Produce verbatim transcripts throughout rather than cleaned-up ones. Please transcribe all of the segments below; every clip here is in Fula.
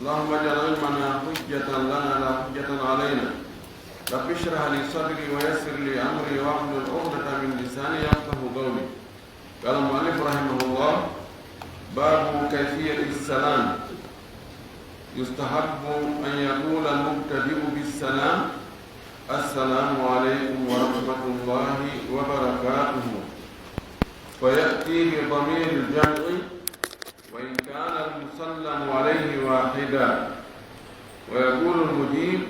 اللهم اجعل علمنا حجة لنا لا حجة علينا. رب اشرح لي صدري ويسر لي أمري واحلل عقدة من لساني يفقه قولي. قال المؤلف رحمه الله: باب كيفية السلام. يستحب أن يقول المبتدئ بالسلام: السلام عليكم ورحمة الله وبركاته، فيأتي بضمير الجمع وإن كان المسلم عليه واحدا، ويقول المجيب: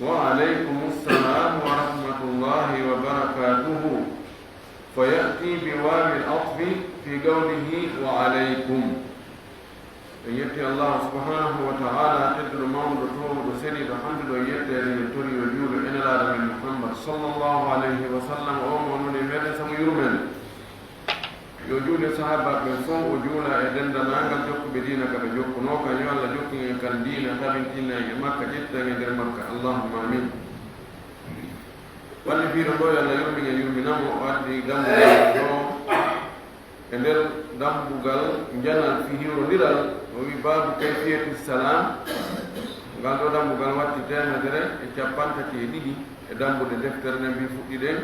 وعليكم السلام ورحمة الله وبركاته، فيأتي بواو العطف في قوله: وعليكم. En yetti Allahu subhanahu wa ta'ala, tedduɗo, mawnuɗo, toowuɗo, seniiɗo, handuɗo e yetteede, en tori yo juulu e Nelaaɗo men Muhammad sallallahu alayhi wa sallam, o mo woni meɗen sabu yurmeende. Yo juulu e sahaabaaɓe ɓen fow, o juula e denndaangal jokkuɓe diina ka ɓe jokkunoo kan. Yo Allah jokkin en kan diina, tabintin en e makka, ƴettan en nder makka. Allahumma amin. Wallifiro ɗo, yo Allah yurmin en, yurmina mo, o addi dambugal ɗo. E nder dambugal njanal fii hiwrondiral, o wi'i: baabu kayfiyati salaam. Ngal ɗo dambugal watti teemedere e cappanɗe tati e ɗiɗi e dambuɗe deftere nden, mbi fuɗɗiɗen.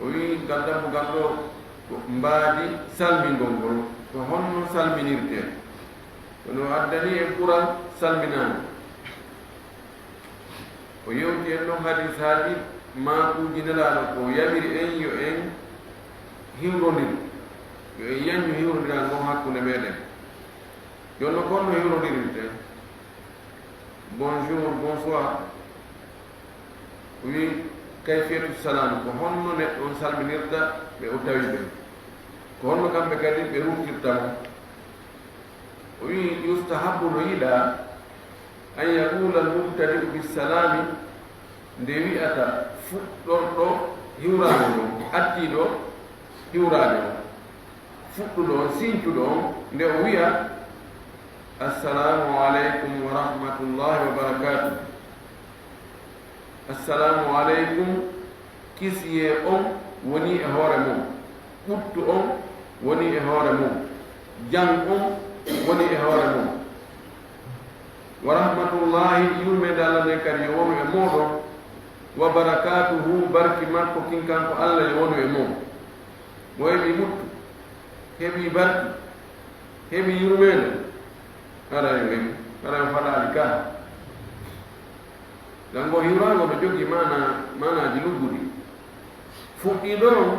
O wi'i ngal dambugal ɗo ko mbaadi salmingol ngol, ko honno salminirtee? Kono o addani en ɓural salminaango. O yewti en ɗon hadisaaji, maakuuji Nelaaɗo, ko yamiri en yo en hiwrondir, yo en yaññu hiwrondiral ngon hakkunde meɗen. Jooni non, ko honno hiwrondirirten? Bonjour, bonsoir. O wi'i, kayfiyatu salaam, ko honno neɗɗo on salminirta ɓe o tawi ɓen? Ko honno kamɓe kadi ɓe ruttirta mo? O wi'i, yustahabbu, no yiɗaa, an yaqula al-mubtadi'u bis-salaami, nde wi'ata fuɗɗorɗo hiwraande on, addiiɗo hiwraande on, fuɗɗuɗo on, sincuɗo on, nde o wi'a: Assalaamu aleykum wa rahmatullaahi wa barakaatuh. Assalaamu aleykum, kisiyee on wonii e hoore mon, ɓuttu on wonii e hoore mon, jam on wonii e hoore mon. Wa rahmatullaahi, yurmeende Alla nden kadi yo wonu e mooɗon, wa barakaatuhu, barki makko kin kanko Alla yo wonu e mon. Mo heɓi ɓuttu, heɓi barki, heɓi yurmeende, hara yo heɓi, hara yo faɗaali ka. Ngam ngo hiwraango no jogii maana, maanaaji lugguɗi. Fuɗɗiiɗo on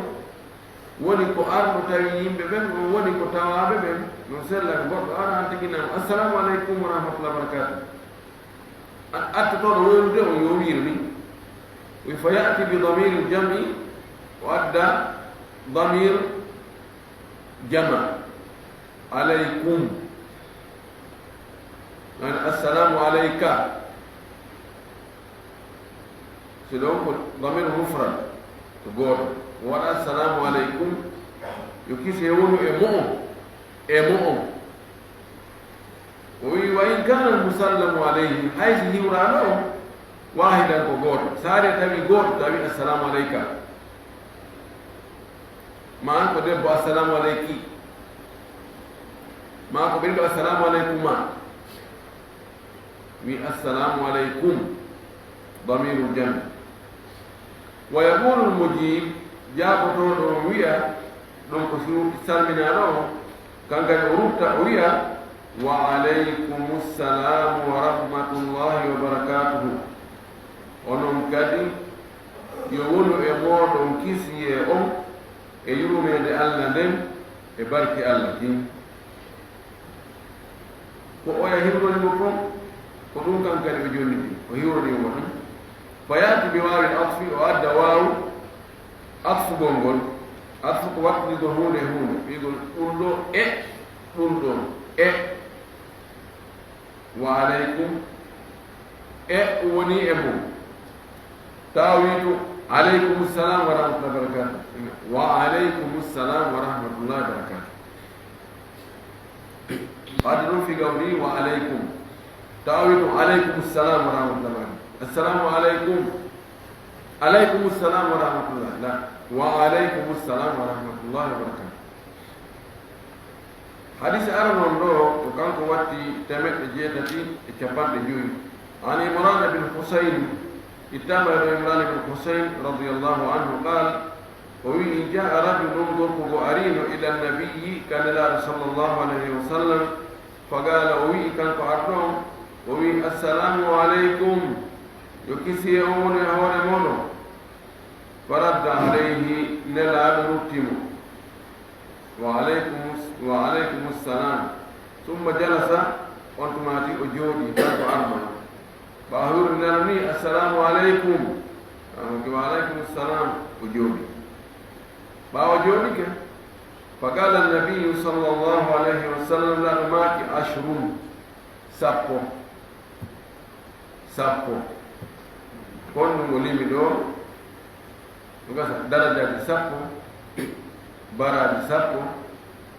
woni ko arɗo tawi yimɓe ɓen, on woni ko tawaaɓe ɓen, no sella ko goɗɗo ara han tigi nam, "Assalaamu aleykum wa rahmatullahi wa barakaatuh." A-, attotooɗo wowlude on yo wiir ni. Wi fa ya'ti bi damiril jam'i, o adda damir jama. Aleykum. Maana, "Assalaamu aleyka." Si ɗon ko damir mufrad, ko gooto. O waɗa, "Assalaamu aleykum." Yo kise wonu e mo'o, e mo'o. O wi, "Wa in kaana al-musallamu alayhi", hay si hiwraano on waahidan ko gooto. Si ari tawi gooto, tawi, "Assalaamu aleyka." Maa ko debbo, "Assalaamu aleyki." Maa ko ɓiɗɗo, "Assalaamu aleykuma." Wi, "Assalaamu aleykum." Damirul jam. Wa yaqulul mujib, jaabotooɗo on wi'a, ɗon ko su-, salminaaɗo on, kankadi o rutta, o wi'a, "Wa aleykumus salaamu wa rahmatullaahi wa barakaatuhu." Onon kadi, yo wonu e mooɗon kisiyee on e yurmeende Alla nden e barki Alla kin. Ko oya hiwroni mo kon, ko ɗum kan kadi o jonniti, o hiwroni mo ɗum. Fa ya'ti bi waawil atfi, o adda waawu atfugol ngol. Atfu ko wattinirgol huunde e huunde, wi'gol ɗum ɗo e ɗum ɗon, e. Wa aleykum, e woni e mum. Tawi to, "Aleykum salam wa rahmatullahi wa barakatuh." Wa aleykum salam wa rahmatullahi wa barakatuh. Wadde ɗum fi gawri, "Wa aleykum." Tawi to, "Aleykum salam wa rahmatullahi wa barakatuh." "Assalamu aleykum." "Aleykum salam wa rahmatullah." La. "Wa aleykum salam wa rahmatullahi wa barakatuh." Hadis aranol ɗo, ko kanko watti temeɗɗe jeetati e capanɗe jowi. An Imran bin Husayn, ittama e ɗo Imran bin Husayn radiyallahu anhu qal, o wi'i, jaa rajulun, gorko go arino, ila nabiyyi, ka Nelaaɗo sallallahu alayhi wa sallam, fa qala, o wi'i kanko arɗo on, o wi'i, assalamu alaykum, yo kisiyee on wonu e hoore moɗon. Fa radda alayhi, Nelaaɗo rutti mo. Wa alaykum, wa alaykum salam. Summa jalasa, on tumaati o jooɗi, kanko arɗo on. Ɓaawo hiwrude Nelaaɗo ni, assalamu alaykum. Kanko ki wa alaykum salam, o jooɗi. Ɓaawo jooɗike, fa qala nabiyyu sallallahu alayhi wa sallam, Nelaaɗo maaki, ashrun, sappo. Sappo. Kon ɗum o limi ɗo, ɗum gasa darajaaji sappo, baraaji sappo,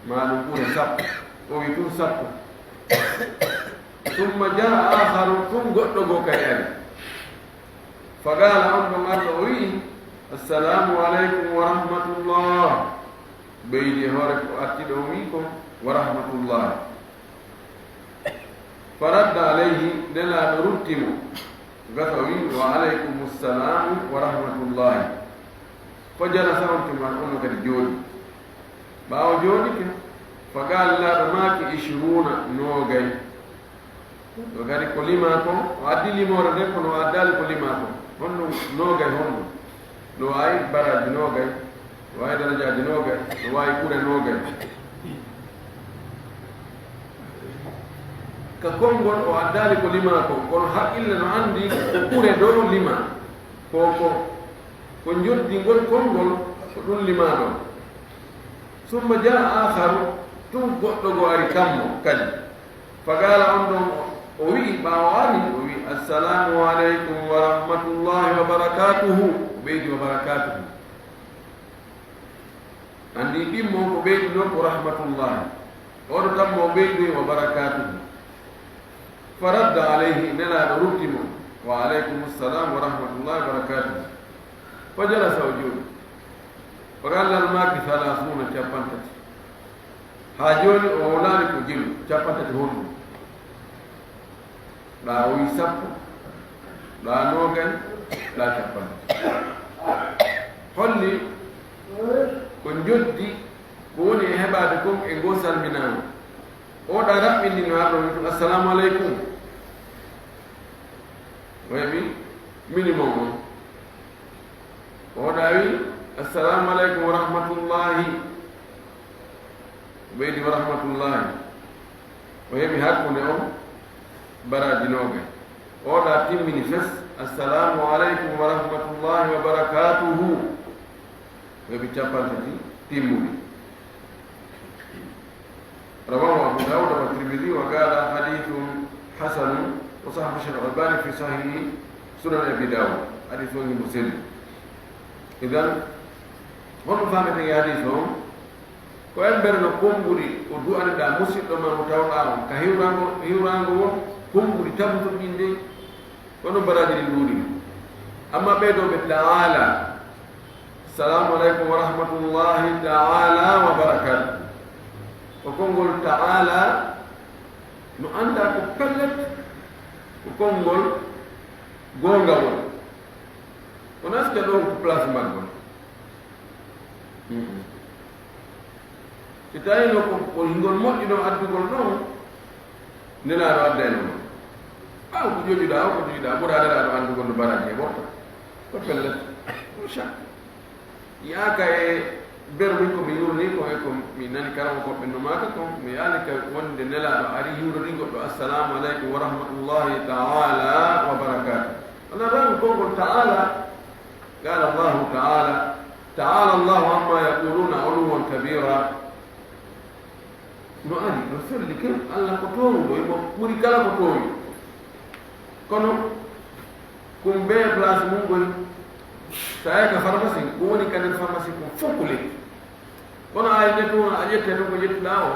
maa ɗum ɓure sappo. O wi tun sappo. Summa jaa aakharu, tun goɗɗo goo kadi ari. Fa qaala, on ɗon arɗo o wi'i, assalamu alaykum wa rahmatullah. Ɓeydi e hoore ko arti ɗo wi'i ko, wa rahmatullah. Fa radda alayhi, Nelaaɗo rutti mo. Gasa o wi'i, wa alaykumu salaamu wa rahmatullahi. Fa jalasa, on tuma on kadi jooɗi. Ɓaawo jooɗike, fa qaala, Nelaaɗo maaki, ishruuna, noogay. Ɗo kadi ko limaa kon, o addi limoore nden, kono o addaali ko limaa kon. Honɗum noogay honɗum? No waawi baraaji noogay, no waawi darajaaji noogay, no waawi ɓure noogay. Ka konngol o addaali ko limaa kon, kono haqqille no anndi ko ɓure ɗo limaa. Ko, ko, ko njoddi ngol konngol, ko ɗum limaa ɗon. Summa jaa aakharu, tun goɗɗo go ari kammo kadi. Fa qaala, on ɗon o wi'i, ɓaawo ari, o wi'i, assalaamu alaykum wa rahmatullahi wa barakaatuhu. O ɓeydi wa barakaatuhu. Anndi ɗimmo on ko ɓeydi ɗon ko rahmatullahi. Oɗo kammo o ɓeydi wa barakaatuhu. Fa radda alayhi, Nelaaɗo rutti mo, wa alaykum assalam wa rahmatullahi wa barakaatuhu. Fa jalasa, o jooɗi. Fa qaala, Nelaaɗo maaki, salaasuuna, cappanɗe tati. Haa jooni o wowlaali ko jelu, cappanɗe tati honɗum? Ɗa o wi sappo, ɗa noogay, ɗa cappanɗe tati. Holli ko njoddi ko woni e heɓaade kon e ngoo salminaango. Oɗa raɓɓindino arɗo wi tun, assalamu aleykum. O heɓi minimum on. Oɗa wi, assalamu aleykum wa rahmatullahi. O ɓeydi wa rahmatullahi. O heɓi hakkunde on baraaji noogay. Oɗa timmini fes, assalamu aleykum wa rahmatullahi wa barakatuhu. O heɓi cappanɗe tati timmuɗi. رواه أبو داود والترمذي وقال حديث حسن وصححه الشيخ الألباني في صحيح سنن أبي داود. Hadis on himo selli. Idan, honno faameten e hadis on? Ko embere no konguɗi o du'aniɗa musiɗɗo ma mo tawɗa on ka hiwrango, hiwrango won konguɗi tabutuɗi ɗin dey. Kono baraaji ɗin ɗuuɗi. Amma ɓeydooɓe ta'ala, salamu aleykum wa rahmatullahi ta'ala wa barakatuh. Ko konngol ta'ala no anndaa ko pellet, ko konngol goongawol. Kono est-ce que ɗon ko place maggol? Mm-mm. Si tawiino ko, ko hingol moƴƴi ɗon addugol ɗon, Nelaaɗo addayno ɗon. Ɓaawo ko joƴuɗaa, o ko joƴuɗaa, ɓuraa Nelaaɗo anndugol no baraaji e ɓorta. Ko pellet. Ɗum shak. Yaaka e ber min ko mi yurni ko e ko mi nani karawo ko ɓe no maaka ko, mi yaani ka wonde Nelaaɗo ari hiwrodi goɗɗo, assalamu aleykum wa rahmatullahi ta'ala wa barakatuh. Ana ɗon konngol ta'ala, qala Allahu ta'ala, ta'ala Allahu amma yaquluna uluwan kabira. No ari, no selli ken, Alla ko toowuɗo, imo ɓuri kala ko toowi. Kono, kum bee place mum ngol, so a yahi ka pharmacie, ko woni ka nder pharmacie ko fof ko lekki. Kono a yahi tun, a ƴetta ɗum ko ƴettuɗaa o.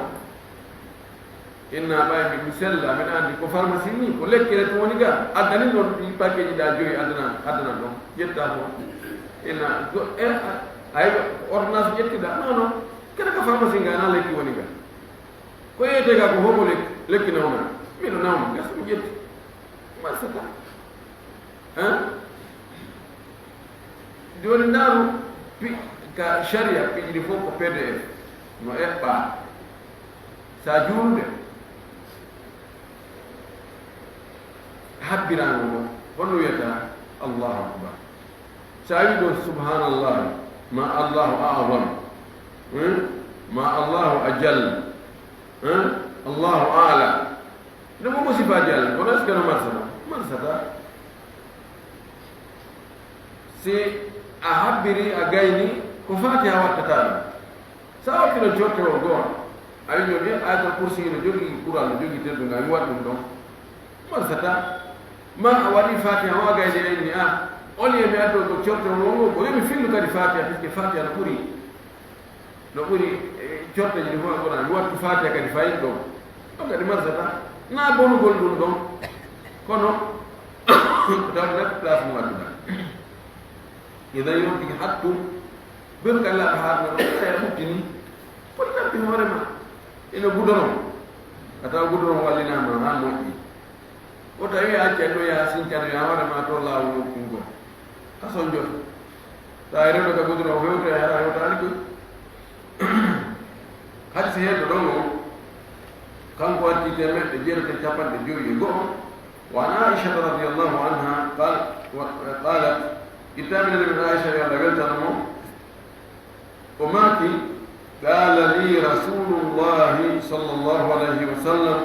Inna ɓay mi, mi sella, miɗa anndi ko pharmacie ni, ko lekki le tun woni ga. Addani ɗon ɗi paquet ji ɗa joyi, addana, addana ɗon. Ƴetta ko. Inna, go-, e, a, ay, ordonnance ƴettiɗa. Non, non. Kene ka pharmacie ga, na lekki woni ga. Ko yeyetee ka ko homo lekki, lekki nawna. Miɗo nawna, gasa mi ƴetti. Marsata. Hein? Jooni ndaaru pi-, ka sharia piiji ɗi fof ko P D F. No eɓɓaa. Sa juulde, habbiraango ngo, honno wiyata? Allahu akbar. So a wii ɗo subhanallah, ma Allahu a'zam, hmm? Ma Allahu ajal, hmm? Allahu a'la. Nde mo sifaaji Allah, kono est-ce que no marsata? Marsata. Si a habbiri, a gayni, ko Fatiha wattata ɗum. Sa watti ɗon cortewol goo, a wi jooni, eh, Ayatul Kursi no jogii, Qur'an no jogii teddungal, mi waɗi ɗum ɗon. Marsata. Ma a waɗi Fatiha, o a gayni, a inni, ah, au lieu mi addo ko cortewol ngol, ko yo mi fillu kadi Fatiha, puisque Fatiha no ɓuri, no ɓuri, eh, corteeji ɗi fof e Qur'an. Mi wattu Fatiha kadi fayin ɗon. Ɗon kadi marsata. Na bonugol ɗum ɗon. Kono, ko tawde place mo adduɗa. Idan yonti hattu, beru ka laaɓa haa ɗum ɗon, ɓe ɓuttini. Foti tampini hoore ma. Ina gudoron. A tawa gudoron wallinaama haa moƴƴi. O tawi a acca ɗo yaa sincano yaa hoore ma to laawol ɗum ɗon. Kason joto. Tawi rewɓe ka gudoron o hewta e hara hewtaali koy. Hadisi heddo ɗon o, kanko watti temeɗɗe jeetati e capanɗe jowi e go'o. Wa an Aisha radiyallahu anha qal-, wa-, qalat, ittaɓe nani min Aisha, yo Allah weltano mo, o maaki, qala li Rasulullahi sallallahu alayhi wa sallam,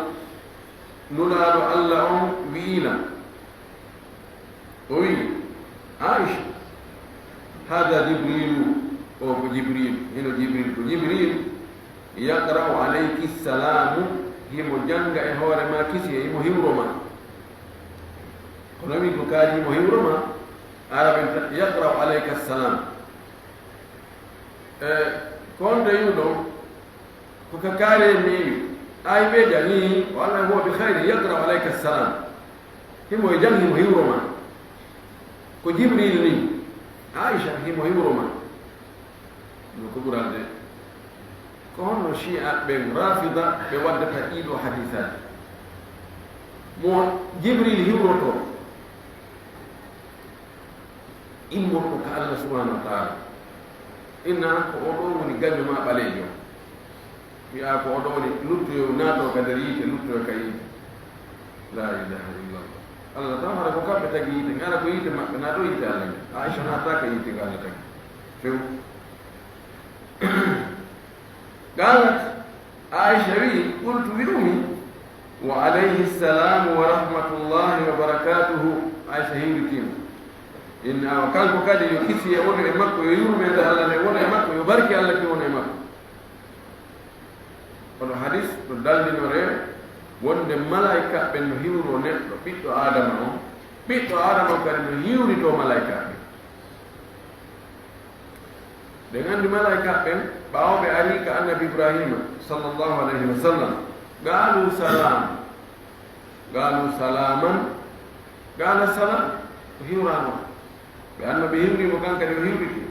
Nulaaɗo Allah on wi'ina, o wi'i, Aisha, hada Jibrilu, o ko Jibril, hino Jibril, ko Jibril, yaqra'u alayki salamu, himo jannga e hoore ma kisiye, himo hiwro ma. Kono min ko kaaji himo hiwro ma, Araben tan, yaqra'u alayka salam. E, ko on tawi ɗum ɗon, ko ka kaare mi iwi. Ay ɓe jani, wa Allah huwa bi khayri, yaqra'u alayka salam. Himo e jam, himo hiwro ma. Ko Jibril ni, Aisha, himo hiwro ma. No ko ɓural de. Ko honno Shia ɓen Rafida ɓe waddata ɗiɗo hadisaaji? Mo Jibril hiwroto, immorɗo ka Allah subhanahu wa ta'ala. Inna ko o ɗo woni gaño ma ɓaleejo. Wi'a ko o ɗo woni luttoyo, naato ka nder yiite, luttoyo ka yiite. La ilaha illallah. Allah tan hara ko kamɓe tagi yiite, ngara ko yiite maɓɓe, na ɗo yiite Allah nde. Aisha naata ka yiite nga Allah tagi. Few. Qalat, Aisha wi'i, qultu, wi'umi, wa alayhi salamu wa rahmatullahi wa barakatuhu. Aisha hiwritima. Inna, awa kanko kadi yo kisiye wonu e makko, yo yurmeende Allah nde wonu e makko, yo barke Allah ki wonu e makko. Kono hadis no dallinore wonde malaika ɓen no hiwro neɗɗo, ɓiɗɗo Adama on. Ɓiɗɗo Adama on kadi no hiwrito malaika ɓen. Ɓen anndi malaa'ikaaɓe ɓen, ɓaawo ɓe ari ka Annabi Ibraahiima, sallallahu alayhi wa sallam, qaalu salaam, qaalu salaaman, qaala salaam, o hiwraama. Ɓe anno ɓe hiwri mo, kan kadi o hiwriti.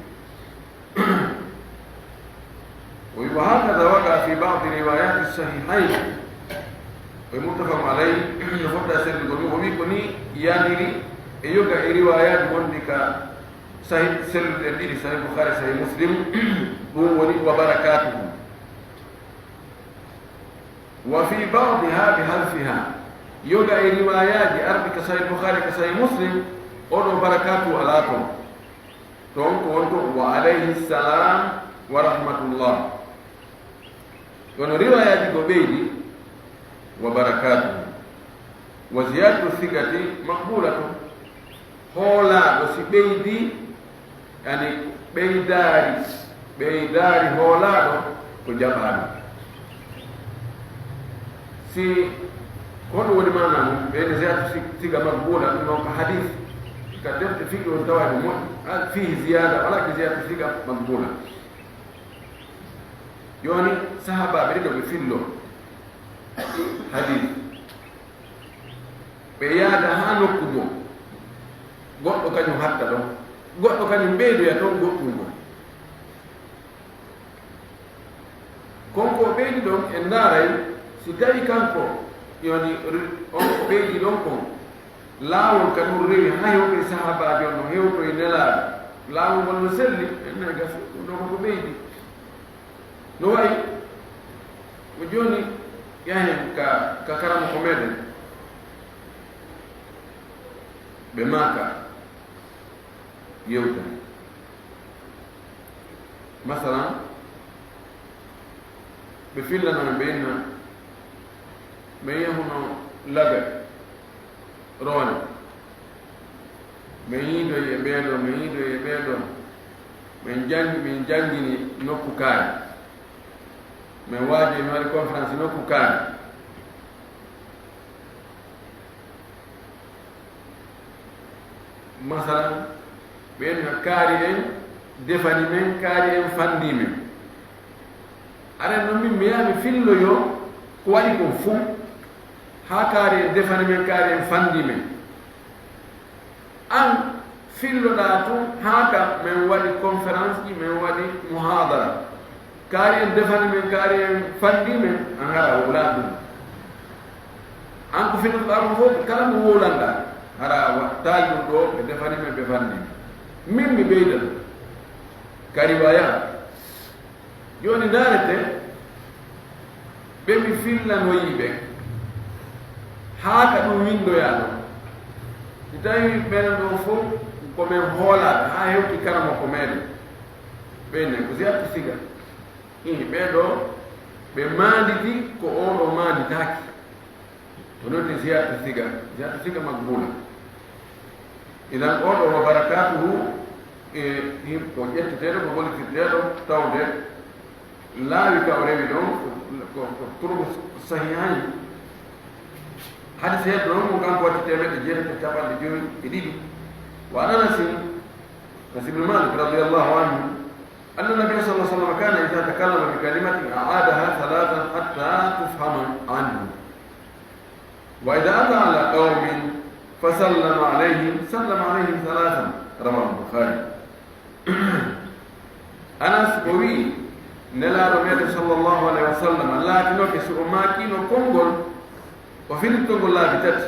O wi, wa haakada waqa fi ba'di riwaayaati sahiihayn. O wi muttafaqun alayhi, no fotta e sellugol mum. O wi ko ni yaniri e yoga e riwaayaaji wonɗi ka Sahih, selluɗe ɗiɗi, Sahih Bukhari, Sahih Muslim, ɗum woni wa barakatuhu. Wa fi ba'diha bi hadfiha. Yoga e riwayaaji arɗi ka Sahih Bukhari, ka Sahih Muslim, oɗo barakatuhu alaa ton. Ton ko wonto wa alayhi salam wa rahmatullah. Kono riwayaaji ko ɓeydi, wa barakatuhu. Wa ziyadatu thiqati maqbulatun. Hoolaaɗo si ɓeydi, yani ɓeydaari, ɓeydaari hoolaaɗo ko jaɓaano. Si ko honɗum woni maana mum? Ɓeyde ziyadatu thiqa maqbula, ɗum noon ko hadis. Ka defte fiqh on tawa ene moƴƴi. Al-, fihi ziyada, wala ki ziyadatu thiqa maqbula. Jooni, sahaabaaɓe ɗiɗo ɓe fillo hadis. Ɓe yaada haa nokku goo. Goɗɗo kañum hatta ɗon. Goɗɗo kañum ɓeydoya toon goɗɗum goo. Kon ko ɓeydi ɗon, en ndaaray Si tawi kanko, yoni, ri-, on ko ɓeydi ɗon kon, laawol ka ɗum rewi, haa hewtoy sahaabaajo on, no hewtoy nelaaɗo, laawol ngol no selli, ɓe inna gasi, ɗum ɗo ko ko ɓeydi. No wayi, ko jooni yahen ka, ka karamoko meɗen, ɓe maaka, yewta. Masalan, ɓe fillana men, ɓe inna, men yahuno Laga, Rowane. Men yiidoyi e ɓee ɗoo, men yiidoyi e ɓee ɗoo. Men janngi, men janngini nokku kaari. Men waaji, men waɗi conférence nokku kaari. Masalan, ɓeen no kaari en defani men, kaari en fanndii men. Aray non min mi yaha mi filloyo ko waɗi kon fuu, haa kaari en defani men, kaari en fanndii men. An filloɗaa tun haa ka men waɗi conférence ji, men waɗi muhaadara. Kaari en defani men, kaari en fanndii men, an hara a wowlaa ɗum. An ko fennuɗaa ɗum fof, kala mo wowlanɗaa, hara a wa-, taali ɗum ɗo, ɓe defani men, ɓe fanndii men. Min mi ɓeydan. Ka riwaya. Jooni ndaarete, ɓe mi fillanoyii ɓen. Haa ka ɗum winndoyaa ɗon. Si tawii ɓen ɗoo fof ko men hoolaaɓe, haa hewti karamoko meɗen. Ɓen ne ko Ziyadtu Siga. Ihi, ɓee ɗoo, ɓe maanditi ko oo ɗoo maanditaaki. Ko noon ziyartu siga, ziyartu siga makbuula. Idan, oo ɗoo wa barakaatuhu, e, him-, ko ƴetteteeɗo, ko gollitirteeɗo, tawde laawi ka o rewi ɗon, ko, ko, ko turuku sahihayn. Hadis heddo ɗon, mo kanko watti teemedde jeetati e capanɗe jowi e ɗiɗi. Wa an Anasin, Anas ibn Malik, radiyallahu anhu, أن النبي صلى الله عليه وسلم كان إذا تكلم بكلمة أعادها ثلاثا حتى تفهم عنه. وإذا أتى على قوم فسلم عليهم سلم عليهم ثلاثا. رواه البخاري. Anas o wi'i, Nelaaɗo meɗen sallallahu alayhi wa sallam laatinoke, so o maakiino konngol, o filitto ngol laabi tati,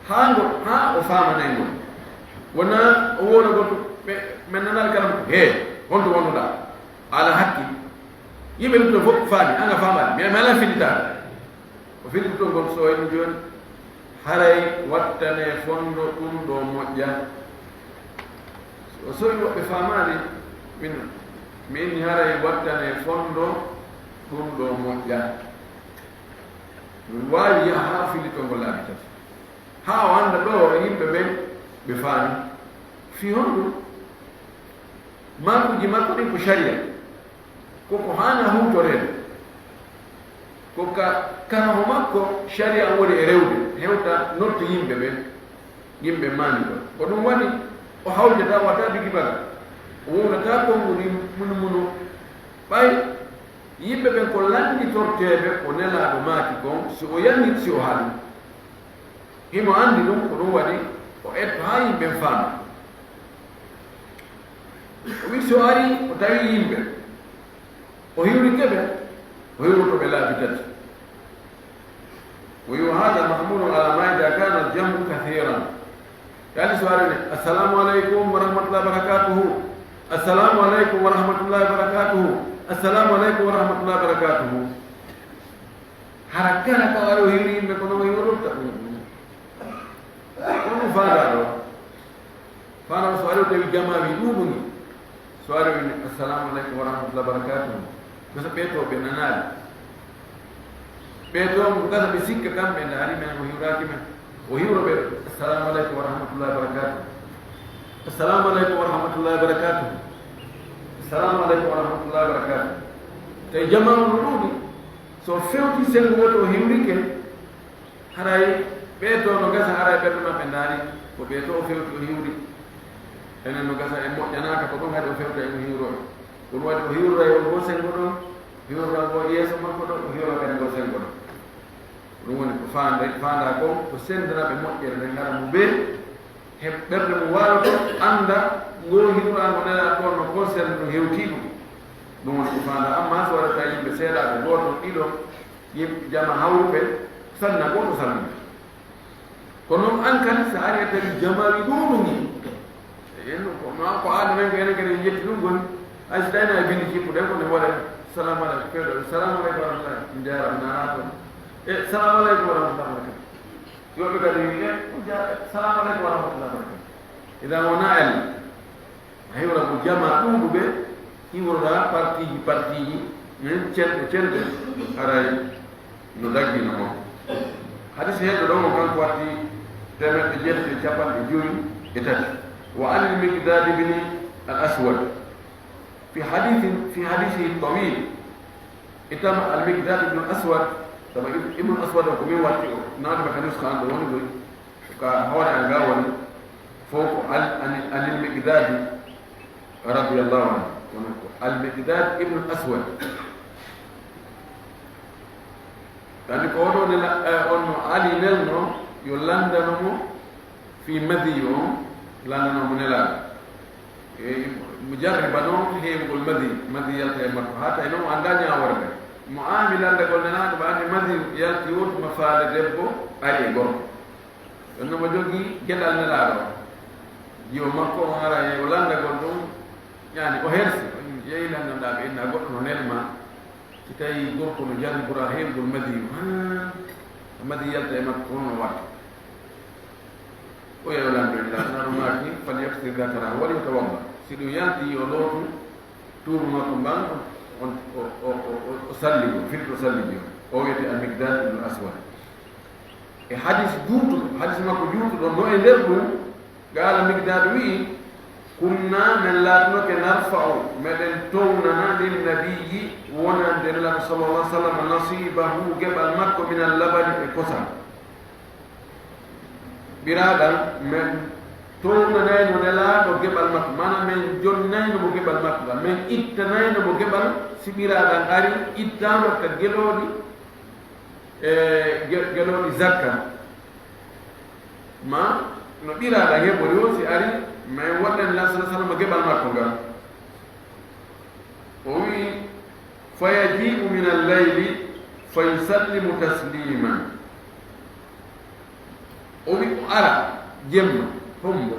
haa ngo, haa o faamanay ngol. Wonaa o wowla goɗɗo, ɓe, men nanaali kala mo, "Hee, honto wonduɗaa? Ala hakkil." Yimɓe ɗum ɗo fof faami, an a faamaali, mi, mi alaa fillitaade. O fillitto ngol so wayno jooni, haray wattane fondo ɗum ɗo moƴƴa. So, so woɓɓe faamaali, min, mi inni haray wattane fondo ɗum ɗo moƴƴa. Ɗum waawi yaha haa o fillitoo ngol laabi tati. Haa o annda ɗo e yimɓe ɓen ɓe faami. Fii honɗum? Maakuuji makko ɗin ko sariya. Ko ko haana huutoreede. Ko ka karaho makko sariya woni e rewde, hewta nodda yimɓe ɓen, yimɓe maani ɗon. Ko ɗum waɗi o hawjata wata bigi baga. O wowlata konngol munu munu. Ɓay yimɓe ɓen ko lannditorteeɓe ko Nelaaɗo maaki kon, si o yamir, si o haali. Himo anndi ɗum, ko ɗum waɗi o etto haa yimɓe ɓen faama. O wi'i, so ari, o tawi yimɓe, o hiwrike ɓe, o hiwroto ɓe laabi tati. O wi'i, "وهذا محمول على ما إذا كان الجمع كثيرا." Yaani so ari ne, "Assalamu aleykum wa rahmatullahi wa barakatuhu. Assalamu aleykum wa rahmatullahi wa barakatuhu. Assalamu aleykum wa rahmatullahi wa barakatuhu." Hara kala ka ari o hiwri yimɓe ko non o hiwrorta ɗum. Ko ɗum faandaa ɗo. Faandaa so ari o tawi jamaa wi ɗuuɗuni. So ari o inni, "Assalamu aleykum wa rahmatullahi wa barakatuhu." Gasa ɓee to ɓe nanaali. Ɓee to mo gasa ɓe sikka kamɓe ndaari men o hiwraaki men. O hiwro ɓe, "Assalamu aleykum wa rahmatullahi wa barakatuhu. Assalamu aleykum wa rahmatullahi wa barakatuhu. Assalamu aleykum wa rahmatullahi wa barakatuhu." Tawi jamaa on no ɗuuɗi. So fewti senngo woto o hiwrike, haray ɓee to no gasa, haray ɓerɗe maɓɓe ndaari ko ɓee to o fewti o hiwri. Enen no gasa en moƴƴanaaka ko ɗum, haɗi o fewta en o hiwroo. Ɗum waɗi o hiwroray on ngoo senngo ɗon, hiwroray ngoo yeeso makko ɗon, o hiwra kadi ngoo senngo ɗon. Ɗum woni ko faande-, faandaa kon, ko senndanaɓe moƴƴere nden, hara mo bee he ɓerɗe mum waaloto, annda ngoo hiwraa ngo Nelaaɗo on no concerne ɗum hewtii ɗum. Ɗum woni ko faandaa. Ammaa so waɗata yimɓe seeɗaaɓe, gooto, ɗiɗo, Yimɓe jama hawruɓe, sanna gooto salmina. Kono noon, aan kadi, so ari a tawi jamaaji ɗuuɗuɗi, en ko, ma ko aada men ko enen kadi en ƴetti ɗum woni, hay so tawi na e binndi cippuɗen ko ne waɗa, "Salamu aleykum," feewɗo, "Salamu aleykum wa rahmatullah, njaaraama, naanaa toon." E, "Salamu aleykum wa rahmatullah wa barakatuh." Woɓɓe kadi wi, "E, njaara-, salamu aleykum wa rahmatullah wa barakatuh." Idan wonaa en. A hiwra ko jama ɗuuɗuɓe, hiwroɗa partiiji, partiiji, min cenɗe, cenɗe, haray no daggino mo. Hadis heddo ɗo mo kanko watti teemeɗɗe jeetati e capanɗe jowi e tati. Wa anil Miqdad ibn al Aswad. Fi hadithin, fi hadithihi tawil. Itama al Miqdad ibn al Aswad, sabu Ibn al Aswad ko min watti o, naade ma kanus khan ɗo woni ɗo. Ko ka hoore an ga woni fof ko al-, ani-, anil Miqdadi radiyallahu anhu. Kono ko al Miqdad ibn Aswad. Tandi ko oɗo nela, eh, on no Ali nelno yo landano mo fi madiyu on, landano mo nelaɗo. E, mujarriba noon heewgol madi, madi yalta e makko, haa tawi noon o anndaa ñaawoore nde. Mo aami lanndagol nelaɗo, mo anndi madi yalti o tuma faale debbo ari e gorko. Ɗon no mo jogii geɗal nelaaɗo. Jiwo makko on ara e o lanndagol ɗum, yani o hersi, o yehi lanndandaaɓe inna goɗɗo no nelma, si tawi gorko no jarri bura heewgol madi, haa madi yalta e makko, honno watta? O yehi o lanndo inna, nano maaki, "Fal yaksir zakarahu wal yatawadda." Si ɗum yalti, yo lootu tuubu makko mban, on, o, o salligo, firti o salligo. O wiyete Al-Miqdad ibn Aswad. E hadis juutuɗo, hadis makko juutuɗo, no e nder ɗum, qaala Miqdad wi'i, "Kunna, men laatinoke, narfa'u, meɗen townana, lin nabiyyi, wonande Nulaaɗo sallallahu alaihi wasallam, nasibahu, geɓal makko, minal labani, e kosam." Ɓiraaɗam, men townanayno Nelaaɗo geɓal makko, maanaam men jonnayno mo geɓal makko ngal, men ittanayno mo geɓal, si ɓiraaɗam ari, ittaama ka gelooɗi, e ge-, gelooɗi zakka. Ma no ɓiraaɗam heɓori o, si ari, men waɗɗani Nelaaɗo sallallahu alaihi wasallam geɓal makko ngal. O wi'i, "Fa yaji'u min al-layli fa yusallimu tasliman." O wi'i, o ara jemma, hombo.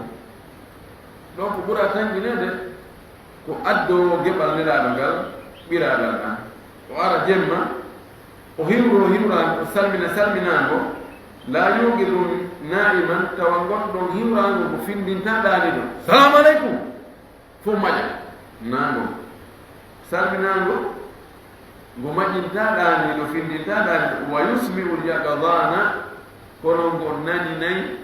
Ɗo ko ɓura tanƴineede, ko addoowo geɓal Nelaaɗo ngal, ɓiraaɗam ɗam. O ara jemma, o hiwro hiwraango, o salmina salminaango, la yuqidu naa'iman, tawa ngon ɗon hiwraango ngo findintaa ɗaaniiɗo. "Salaamu aleykum." Fof maƴa. Naango. Salminaango. Ngo maƴintaa ɗaaniiɗo, findintaa ɗaaniiɗo. Wa yusmi'ul yaqadana, kono ngo naninay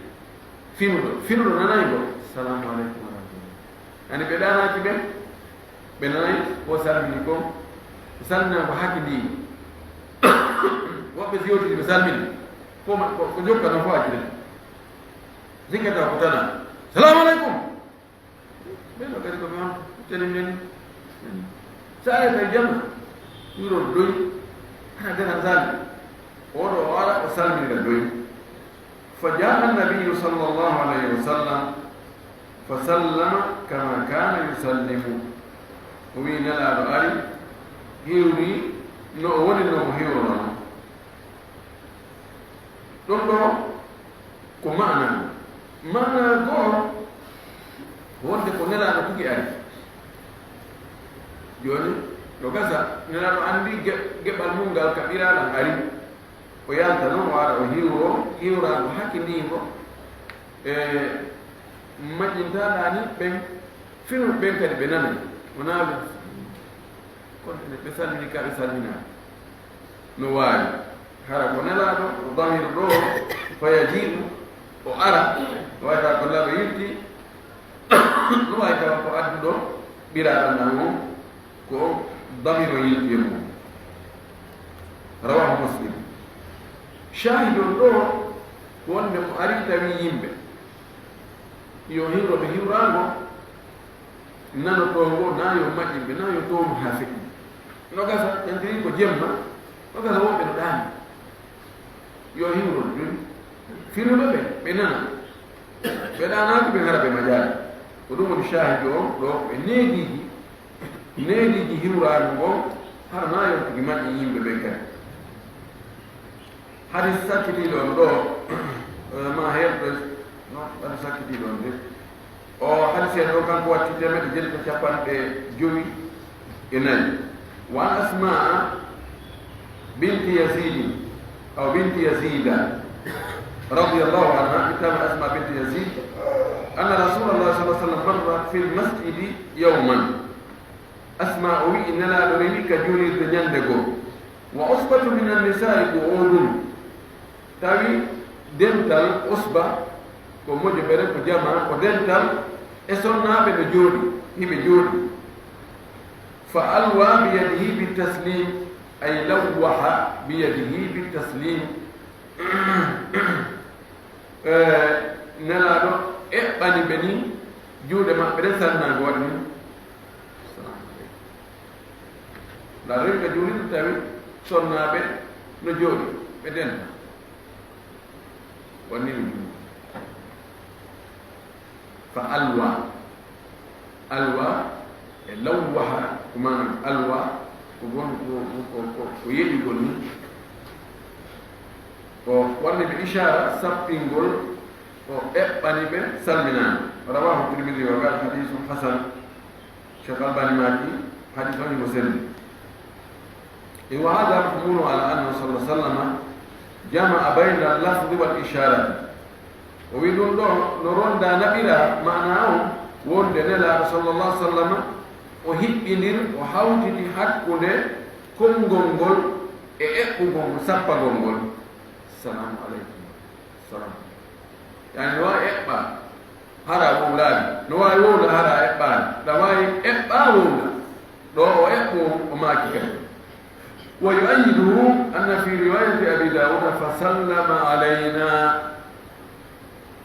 finuɗo. Finuɗo nanay ngo. "Salaamu aleykum wa rahmatullah." Ani ɓe ɗaanaaki ɓen? Ɓe nanay ko salmini kon. Salminaango hakki ndi. Woɓɓe si yewtidi ɓe salmini. Ko ma-, ko, ko jokka non fof accire. Zikkata ko tana. "Salaamu aleykum." Ɓen no kadi ko mi on telim nani. Sa ari tawi jama, ɗum ɗon doy, hana garan sali. Oɗo o ara, o salmina doy. Fa jaa annabiyyu sallallahu alayhi wa sallam, fa sallama kama kana yusallimu. O wi Nelaaɗo ari, hiwri no o woni no o hiwrono non. Ɗum ɗo ko maana. Maana goo, wonde ko Nelaaɗo tigi ari. Jooni, no gasa, Nelaaɗo anndi ge-, geɓal mum ngal ka ɓiraaɗam ari. O yalta noon, o ara, o hiwro, hiwraango hakkindiingo. E maƴƴintaaɗaani ɓen, fino ɓen kadi ɓe nanay. Wonaa ɓe, kono ene ɓe salmini ka ɓe salminaani. No waawi. Hara ko Nelaaɗo, o damir ɗo, fa yaji'u, o ara, o wayta ko Nelaaɗo yilti, no waawi tawa ko adduɗo ɓiraaɗam ɗam on, ko damir o yilti e mum. Rawahu Muslim. Shahid on ɗo, ko wonde mo ari tawi yimɓe. Yo hiwro ɓe hiwraango, nano toongo, na yo maƴƴimɓe, na yo toonu haa feƴƴi. No gasa, ƴantiri ko jemma, no gasa wonɓe no ɗaani. Yo hiwro ɗum. Finuɓe ɓe, ɓe nana. Ɓe ɗaanaaki ɓe ngara ɓe maƴaali. Ko ɗum woni shaahidu on, ɗo ɓe neediiji, neediiji hiwraango ngon, hara na yo tigi maƴƴi yimɓe ɓen kadi. Hadis sakkitiiɗo on ɗo, eh, ma heerɓe, no, hadis sakkitiiɗo on de. O hadis en ɗo kanko watti teemeɗɗe jeetati e capanɗe jowi e nayi. Wa an Asmaa binti Yazidi, aw binti Yazida, radiyallahu anha, ittama Asma binti Yazid, anna Rasulallah sallallahu alaihi wasallam marra fil masjidi yawman. Asma o wi'i Nelaaɗo rewi ka juulirde ñande goo. Wa usbatu min annisaa'i qu'udun. Tawi dental usba ko mojobere, ko jama, ko dental e sonnaaɓe no jooɗi, hiɓe jooɗi. Fa alwa bi yadihi bi taslim, ay lawwaha bi yadihi bi taslim. Eh, Nelaaɗo eɓɓani ɓe ni juuɗe maɓɓe ɗen, salminaago waɗi ni. Nelaaɗo rewi ka juulirde tawi sonnaaɓe no jooɗi, ɓe denta. Wanni mi juuɗe. Fa alwa. Alwa e lawwaha, ko maanaa alwa, ko gon-, ko, ko, ko, ko, ko yeɗigol ni. O wanni ɓe ishaara sappingol, o eɓɓani ɓe salminaango. Rawahu Tirmidhi wa qala hadithun hasan. Cheikh Albani maaki, hadith on himo selli. E wa hadha mahmulu ala annahu sallallahu alaihi wasallam jama'a bayna al-lafzi wal isharati. O wi'i ɗum ɗo no ronda naɓira maanaa on wonde Nelaaɗo sallallahu alaihi wasallam o hiɓɓindir, o hawtiti hakkunde konngol ngol e eɓɓugol ngol, sappagol ngol. Assalamu alaikum. Salam. Yani no waawi eɓɓa hara wowlaani, no waawi wowla hara eɓɓaani, ɗa waawi eɓɓa wowla. Ɗo o eɓɓo, o maaki kadi. Wa yu'ayyiduhu anna fi riwayati Abi Dawuda fa sallama alayna.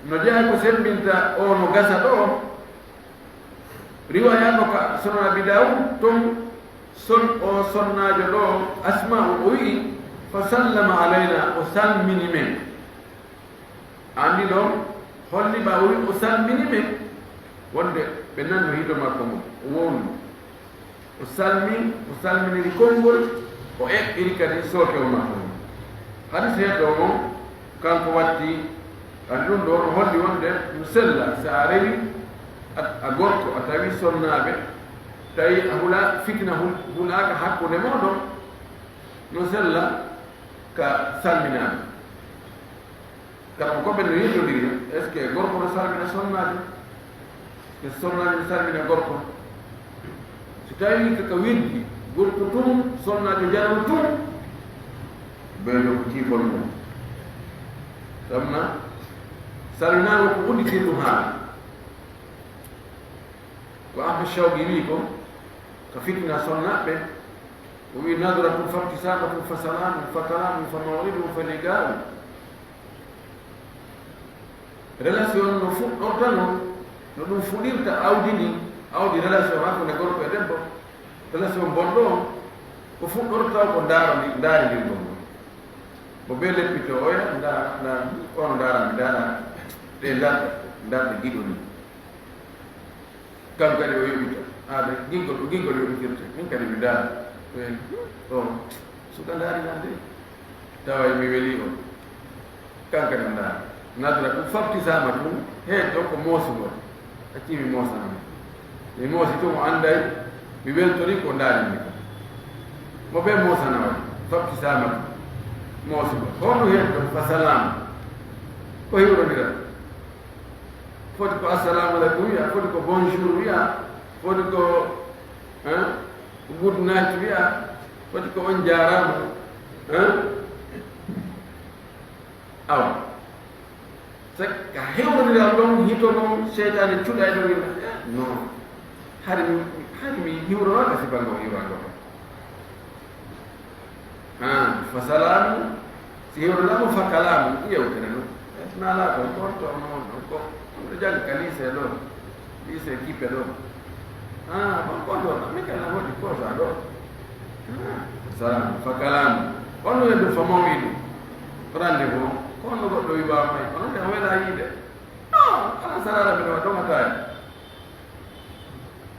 No jeyaa ko semmbinta o no gasa ɗo. Riwaya no ka Sunan Abi Dawud ton, son o sonnaajo ɗo Asma'u o wi'i, fa sallama alayna, o salmini men. Anndi ɗon holli ɓa o wi'i o salmini men, wonde ɓe nanno hido makko ngon, o wowli. O salmi, o salminiri konngol, o eɓɓiri kadi sooke o makko ngon. Hadis heddo on, kanko watti, anndi ɗum ɗo no holli wonde no sella, si a rewi a, a gorko, a tawi sonnaaɓe, tawi a hula fitina hul-, hulaaka hakkunde mooɗon, no sella ka salminaade. Kala ko ɓen no yeddondiri, est-ce que gorko no salmina sonnaajo? Est-ce que sonnaajo no salmina gorko? Si tawi ko ka weddi, gorko tun, sonnaajo jaraw tun, ɓeydo ko tiifol mum. Sabuna, salminaango ko udditirɗum haala. Ko Ahmad Shawqi wi'i ko, ka fitina sonnaaɓe, o wi'i, "Nadratun fa ibtisamatun fa salamun fa kalamun fa maw'idun fa liqa'un." Relation no fuɗɗorta non, no ɗum fuɗirta awdi ndin, awdi relation hakkunde gorko e debbo, relation bonɗo on, ko fuɗɗorta ko ndaarandi-, ndaarindirgol ngol. Mo be leppito oya, nda, nda, ono ndaarandi, ndaara, ɗe ndarɗe, ndarɗe giɗo ni. Kam kadi o yoɓita. Aade, giggol, ko giggol yoɓitirte. Min kadi mi ndaara. Ɓen, o, suka ndaari lan de. Tawa mi weli on. Kan kadi ndaara. Nadra ɗum fabtisama tun. He, ɗo ko moosugol. Acci mi moosana mo. Mi moosi tun, o anday. Mi weltori ko ndaari mi. Mo ɓe moosana waɗi. Fabtisama tun. Moosugol. Honno he ɗo? Fa salam. Ko hiwrondiral. Foti ko assalamu alaikum wiya, foti ko bonjour wiya, foti ko, hein, good night wiya, foti ko on jaaraama, hein? Awa. Saka hewrondiral ɗon, hito ɗon, seytaane cuɗa e ɗon, wiya, "Eh, non. Hari mi, hari mi hiwroraka sifa ngo hiwrango." Ah, fa salamu, si hewrondiral mo fa kalamu, yewtere non. Eh, nala ko, ko to non, non, ko, ko jang ka lycée ɗo, lycée Kippe ɗo. Ah, bon, ko ɗo, mi kala woni ko sa ɗo. Ah, fa salamu, fa kalamu. Kono e ɗum fa maw'idu. Rendez-vous, kono goɗɗo wiwa may, kono nde wela yiide. Ah, ala sarara mi ɗo ɗon ataaya.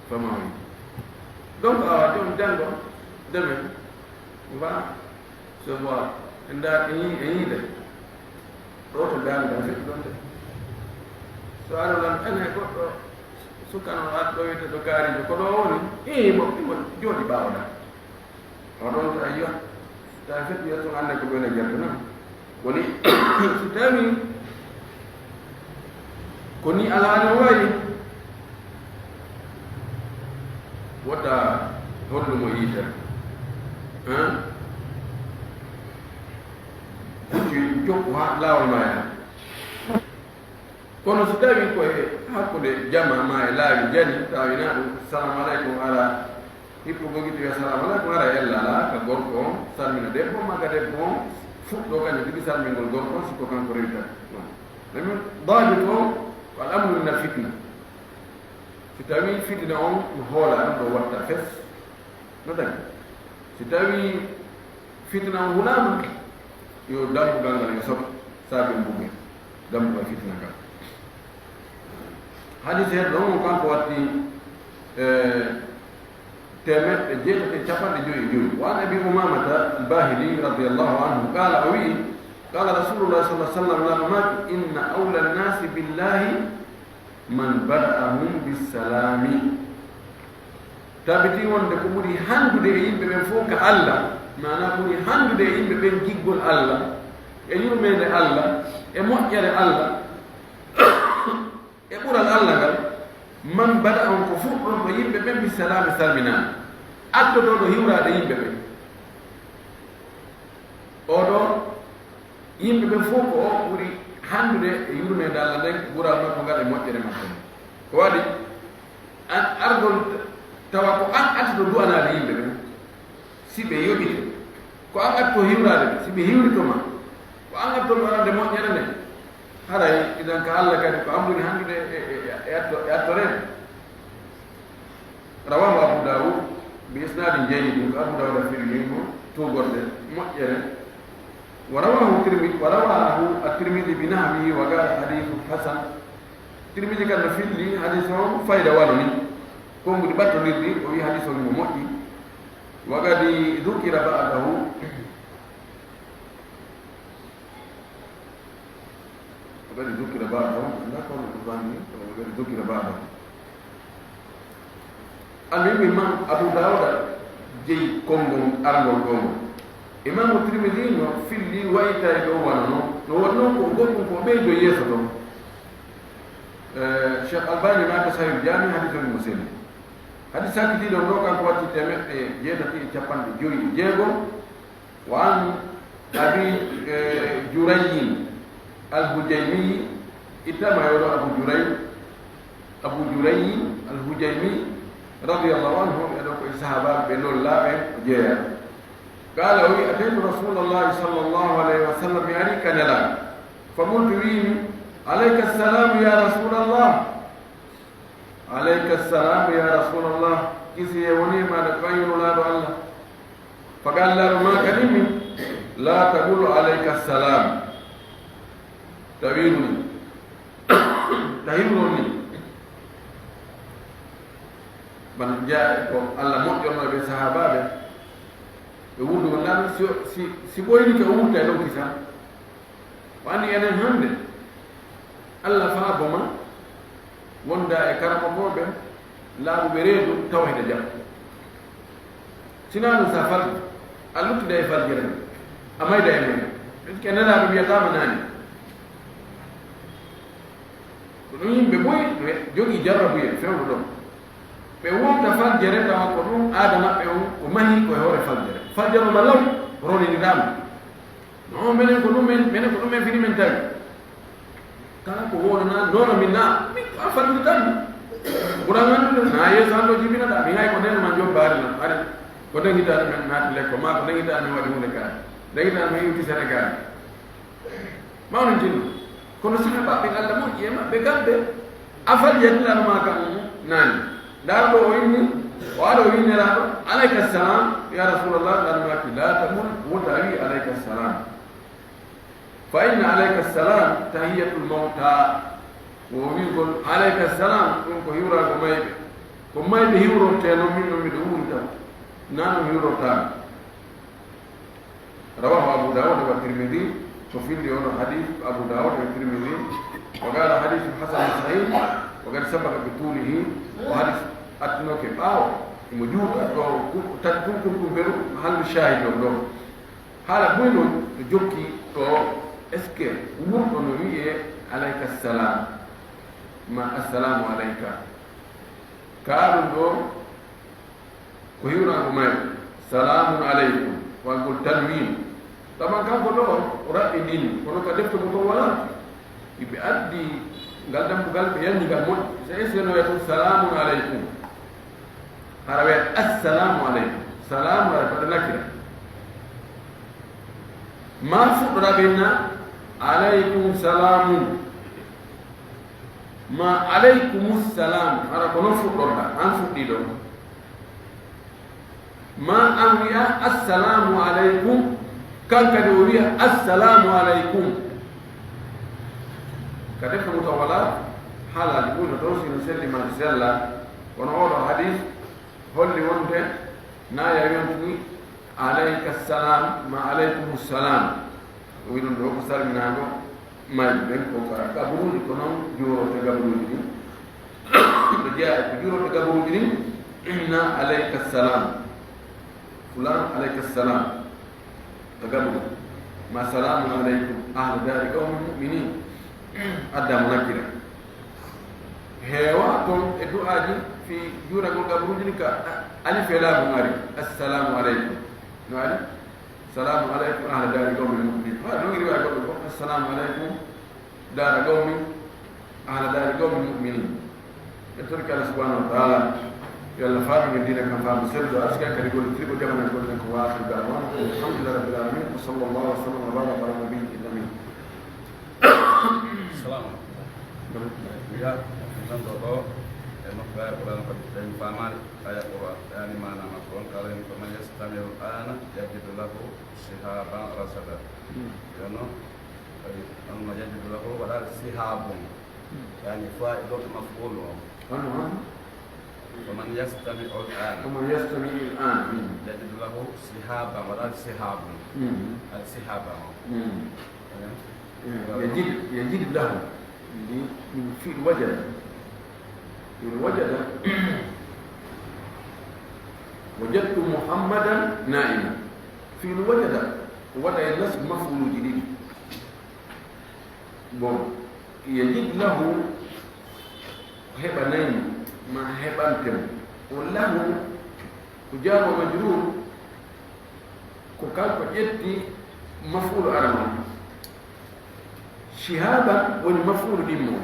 Fa maw'idu. Donc, awa, jom janngo, demain, on va se voir. Ndaa, e yii-, e yiide. Ɗo to daande ɗan feƴƴi ɗon de. So aɗa lan ene goɗɗo sukano aɗa ɗo wiyete ɗo kaarijo, ko ɗo woni? Ii, mo, imo jooɗi ɓaawo ɗan. O ɗon to ayyo. Tawi feƴƴi yeeso annde ko ɓe ene jerde non. Woni, so tawi ko ni alhaali o wayi, wota hollu mo yiite. Hein? Kucci jokku haa laawol ma yaha. Kono so tawi ko e hakkunde jama ma e laawi jani, tawi na ɗum, "Salamu aleykum," ala hippo gogiti wiya, "Salamu aleykum," ala ella ala ka gorko on salmina debbo, ma ka debbo on fuɗɗo kañum tigi salmingol gorko on, sikko kanko rewita. Ɗum min daabit o, ko al amnu min al fitna. Si tawi fitina on no hoola ɗum ɗo watta fes, no dañi. Si tawi fitina on hulaama, yo dambugal ngal yo soɓe, saabe mbuɓe dambugal fitina ngal. Hadis heddo on kanko watti, eh, teemeɗɗe jeetati e capanɗe joyi e joyi. Wa an Abi Umamata al-Bahili radiyallahu anhu qala, o wi'i, qala Rasulullah sallallahu alaihi wasallam, lana maki, "Inna awla an-nasi billahi man bada'ahum bis-salami." Tabiti wonde ko ɓuri handude e yimɓe ɓen fof ka Allah, maana ɓuri handude e yimɓe ɓen giggol Allah, e yurmeende Allah, e moƴƴere Allah, e ɓural Allah ngal, man bada on ko fuɗɗorɗo yimɓe ɓen bi salami salminaama, addotooɗo hiwraade yimɓe ɓen. Oɗo yimɓe ɓen fof ko o ɓuri handude e yurmeende Allah nden, ɓural makko ngal e moƴƴere makko ngal. Ko waɗi an argol tawa ko an addoto du'anaade yimɓe ɓen, si ɓe yoɓike, ko an addoto hiwraade ɓe, si ɓe hiwrike ma, ko an addoto du'anaade moƴƴere nden, haray idan ka Allah kadi ko an ɓuri handude e, e, e, e atto-, e attoreede. Rawahu Abu Dawud bi isnadin jayyidin, ko Abu Dawud firri mo tuugorde moƴƴere. Wa rawahu Tirmidhi, wa rawahu at-Tirmidhi bi nahwihi wa qala hadithun hasan. Tirmidhi kan no filli hadis on fayda wano ni. Konguɗi ɓattondirɗi, o wi hadis on mo moƴƴi. Wa qad dhukira ba'dahu. Wa qad dhukira ba'dahu. Nda ko no bani, wa qad dhukira ba'dahu. Almuhimmi, Imam Abu Dawuda jeyi konngol arngol ɗoo ngol. Imamu Tirmidhi no filli wayitay ɗo wano non. No wonno ko goɗɗum ko ɓeydo yeeso ɗon. Eh, Cheikh Albani maaka Sahih Jami, hadis on mo seni. Hadis sakkitiiɗo on ɗo kanko watti teemeɗɗe jeetati e capanɗe joyi e jeego. Wa an Abi, eh, Jurayyin al-Hujaymi, ittama e oɗo Abu Juray, Abu Jurayyin al-Hujaymi, radiyallahu anhu, ɓe ɗo ko e sahaabaaɓe ɓe lollaaɓe o jeeya. Qaala, o wi, "Ataytu Rasuulallahi sallallahu alayhi wa sallam," mi ari ka Nelaaɗo. "Fa qultu," wiimi, "Alayka salaamu ya Rasuulallah." "Alayka salam ya Rasulallah, kisiyee woni e maaɗa, ko an yo Nulaaɗo Allah." Fa qaala, Nulaaɗo maakanimmi, "La taqul alayka salam." Tawiru ni. Tahiru ni. Ban jaa ko Allah moƴƴorno ɓe sahaabaaɓe. Ɓe wurdu wonnaano si, si, si ɓoyni ke o wurta e ɗon kisa. O anndi enen hannde, Allah faabo ma wonda e karamokooɓe laaɓuɓe reedu tawa hiɗa jam. Sinaa ɗum sa falji, a luttida e faljere nde, a mayda e mum. Est-ce que nelaaɗo wiyataama naani? Ko ɗum yimɓe boy ɓe jogii jarrabuyee fewndo ɗon. Ɓe wonta faljere tawa ko ɗum aada maɓɓe on o mahi ko e hoore faljere. Faljere o ma law ronindiraama. Non, menen ko ɗum men, menen ko ɗum men fini men tawi. Kala ko wonana, nono min na, min ko a falmi tan. Ɓura nganndude, na yeeso an ɗo jibinata, mi hay ko nden ma jobbaade non. Ari, ko nden hitaande men naati lekko, ma ko nden hitaande men waɗi huunde kaari. Nden hitaande men iwti Senegaal. Mawnin tinno. Kono sahaabaaɓe Allah moƴƴi e maɓɓe kamɓe, afal yadilano ma kam naani. Ndaar ɗo o inni, o ara o wi Nelaaɗo, "Alayka salam, ya Rasulallah," Nelaaɗo maaki, "La tamul," wota a wi, "Alayka salam." Fa inna alayka salam tahiyatul mawta. Ko wiigol, "Alayka salam," ɗum ko hiwraago mayɓe. Ko mayɓe hiwrortee noon, min noon miɗo wuuri tan. Naa ɗum hiwrortaami. رواه أبو داود والترمذي. Ko fillii oo ɗoo hadiis ko Abu Daawuda e Tirmidi. وقال حديث حسن صحيح وقد سبق بطوله. Ko hadiis artunooke ɓaawo, imo juuta ɗo ku-, tati kun kun kun beru, mahallu shaahid on ɗoo. Haala buy noon no jokki ɗoo, est-ce que wurɗo no wi'ee alayka salam, ma assalamu alayka? Kaa ɗum ɗoo ko hiwraango mayre, salamun aleykum, waɗgol tanwiin. Taman kanko ɗoo o raɓɓinii, kono ka defte mum ton walaa. Ɓe addi ngal dambugal, ɓe yanni ngal moƴƴi. So essenoya tun, salamun aleykum. Hara wiya, assalamu aleykum. Salamu aleykum, aɗa nakira. Ma fuɗɗora ɓe na, aleykum salamu. Ma aleykumus salam. Hara ko non fuɗɗorɗa, an fuɗɗii ɗon. Ma an wi'a, assalamu aleykum, kan kadi o wi'a, assalamu aleykum. Ka defte mum tan walaa, haalaaji ɓuri no toon, si no selli maa si sellaa. Kono oo ɗoo hadiis holli wonde na ya yonti ni, alayka salam, ma aleykumu salam. O wi'i ɗum ɗoo ko salminaango mayɓe ɓen, ko ka gaburuuji, ko noon juurorte gaburuuji ɗin. Ɗo jeyaa e ko juurorte gaburuuji ɗin, inna alayka salam. Fulaan, alayka salam. Ka gaburu. Ma salamun alaykum, ahla dari qawmin mu'minin. Addaa mo nakira. Heewaa toon e du'aaji fii juuragol gaburuuji ɗin ka alif e laam ari. Assalamu alaykum. No ari? Salamu alaykum, ahla dari qawmin mu'minin. Haa ɗum riwaya goɗɗo ko, assalamu alaykum, dara qawmi, ahla dari qawmi mu'minin. En torike Allah subhanahu wa ta'ala, yo Allah faami en diina kan faamu selluɗo, arsika kadi golle tirgo jamana golle ko. Wa akhiru da'wana alhamdulillahi rabbil alamin, wa sallallahu wa sallam wa baraka ala nabiyyi amin. Salam. Ya, nan ɗo ɗo, e makko ya Qur'an ko den faamaali aya Qur'an, yani maana makko on kala en ko man yastami'u al-ana yajid lahu shihaban rasada. Hmm. Yono, ay, on ma yajid lahu wala sihabun. Hmm. Yani fa'ilun maf'ul on. Ano, ano? Ko man yastami'u al-ana. Ko man yastami'u al-ana. Hmm. Yajid lahu sihaban wala sihabun. Hmm. Al sihaban. Hmm. Eh? Eh, yajid, yajid lahu. Ndi, min fi'l wajada. Fi'l wajada. Wajadtu Muhammadan na'iman. Fi'l wajada. Waɗa e nasb maf'uluuji ɗiɗi. Bon, yajid lahu, heɓanay mo, ma heɓante mo. O lahu, ko jaaro majruur, ko kanko ƴetti maf'uulu arano. Shihaban woni maf'uulu ɗimmo.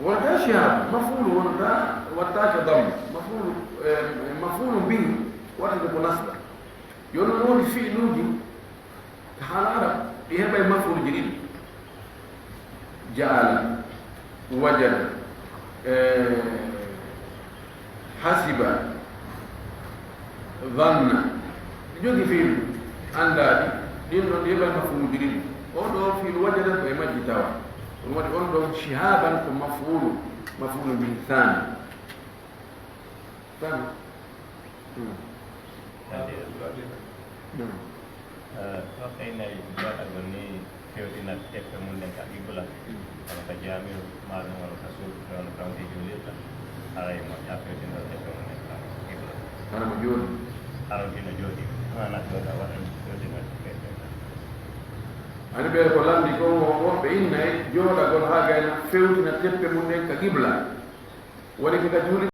Wonata shihab, maf'uulu wonata, wattaake damma. Maf'uulu, eh, maf'uulu bihi waɗata ko nasba. Yo non woni fi'luuji, haala Arab, ɗi heɓay maf'uuluuji ɗiɗi. Ja'ala, wajada, eh, hasiba, zanna. Jogi fi'lu anndaaɗi, ɗin ɗon ɗi heɓay maf'uuluuji ɗiɗi. On ɗoo fi'lu wajada ko e majji tawa. Ɗum waɗi on ɗon shihaban ko maf'uulu, maf'uulu bihi thani. Thani. Hmm. Kadi, hmm. Eh, so tawi nayi joɗagol ni fewtina teppe mum ɗen ka qibla. Hmm. Kono ka jamiru maɗum walla ka suudu fewndo tawde juulirta, haray moƴƴa fewtina teppe mum ɗen ka qibla. Hara mo jooɗi. Hara kino jooɗi. Ana joɗa waɗan fewtina teppe mum ɗen. Ani ɓe ko lanndi ko woɓɓe innay joɗagol haa gayna fewtina teppe mum ɗen ka qibla. Woni ko ka juuli